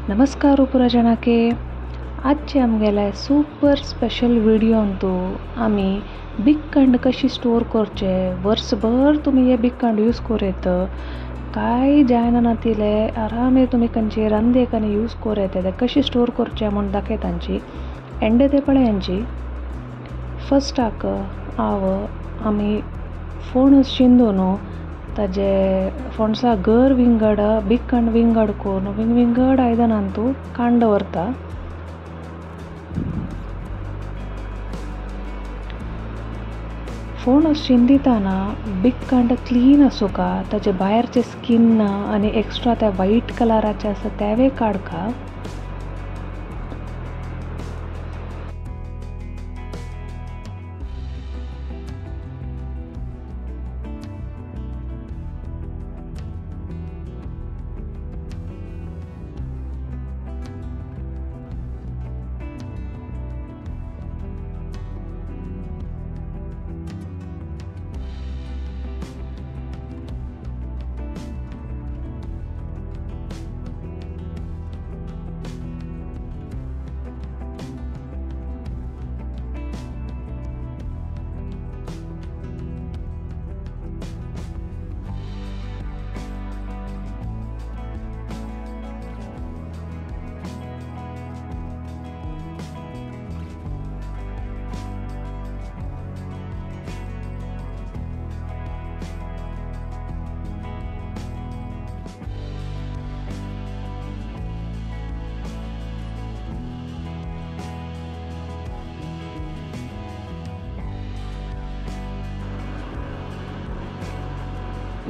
नमस्कार पुरा जनाके। आजचे आमगेले सुपर स्पेशल व्हिडिओ अंतू आमी बिकंड कशी स्टोर करचे, वर्सभर तुमी हे बिकंड यूज करूं येत, काय जायना नातिले आरामे तुमी खंयचे रांदेक आनी यूज करूं येता, ते कशी स्टोर करचे म्हूण दाखयतांची एंडे ते पळयांची। फस्टाक हांव आमी फोणस शिंदून ताजे फोणसा घर विंगड बिकंड विंगड करून विंग विंगड आयदनांतू कांड दवरता। फोणस शिंदिताना बिकंड क्लीन आसूका, ताजे भायरचे स्किन आनी एक्स्ट्रा त्या व्हायट कलराचे आसा तेवे काडका।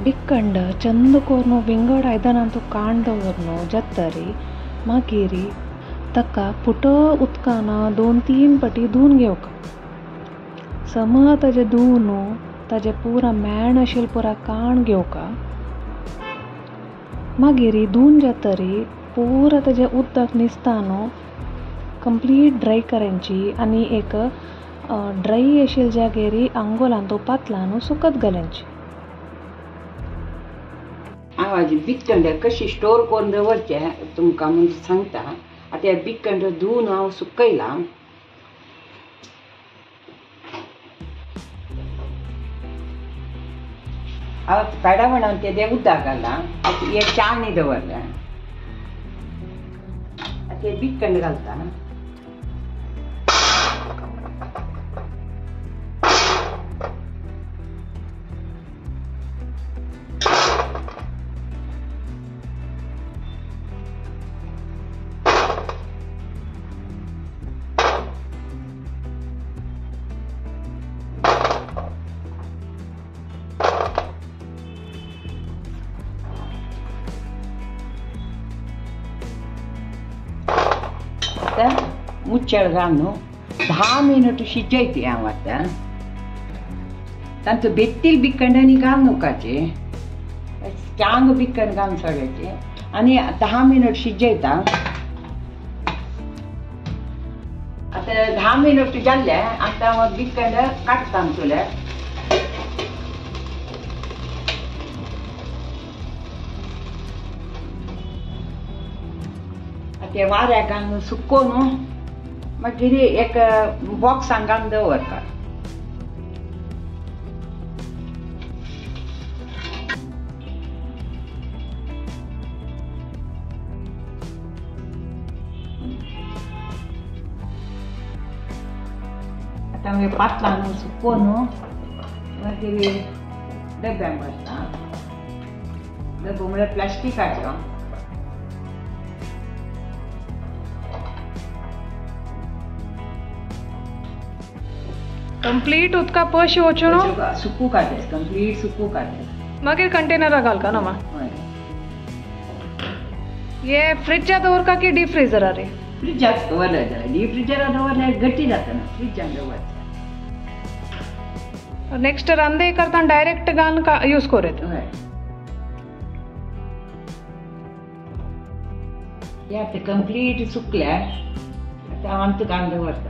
बिकंड चंद कोर्नु विंगड आयदनांतू काण दवरनु जातरी मागीर ताका पुटो उदकान 2-3 पटी धुवन घेवका। सम ताजे धुवन ताजे पुरा मेण आशिल्लें पुरा काण घेवका। मागीर धुवन जातरी पुरा ताजें उदक निसता न्हू कंप्लीट ड्राय करायची आनी एक ड्राय आशिल्ल्या जाग्यार आंगोलान पातलान सुकत घालायची। हांव आज बिकंड कशी स्टोर करून दवरचे तुमकां म्हूण सांगता। आतां हे बिकंड धुवन हांव सुकयलां। हांव पेडा म्हणून तेजें उदक घालां, आतां हे चाळणी दवरल्या, आतां हे बिकंड घालता। आतां मुचळ घालून 10 मिनट शिजयती हांव। आतां तांचो बेत्तील बिकंड आनी घालनुकाचे स्ट्रांग बिकंड घालून सोडायचे आनी 10 मिनट शिजयता। आतां 10 मिनट जाल्ले, आतां हांव बिकंड काडटा आमचोले। ते वाऱ्याक घालून सुकोवन मागीर एक बॉक्सान घालून दवरता। आतां मागीर पातलान सुकोवन मागीर डब्यांक भरता। डब्बो म्हळ्यार प्लास्टिकाचो। कंप्लीट उदका पशी वचून सुकू काडले, कंप्लीट सुकू काडले, मागीर कंटेनरा घालका ना। ये फ्रिजात दवरका की डीप फ्रीजरार? फ्रिजात दवरले जाल्यार डीप फ्रिजरार दवरल्यार गट्टी जाता ना, फ्रिजान दवरचें। नेक्स्ट रांदे करता डायरेक्ट घालून यूज करूं येता। हे आतां कंप्लीट सुकल्या, आतां आमकां घालून दवरता।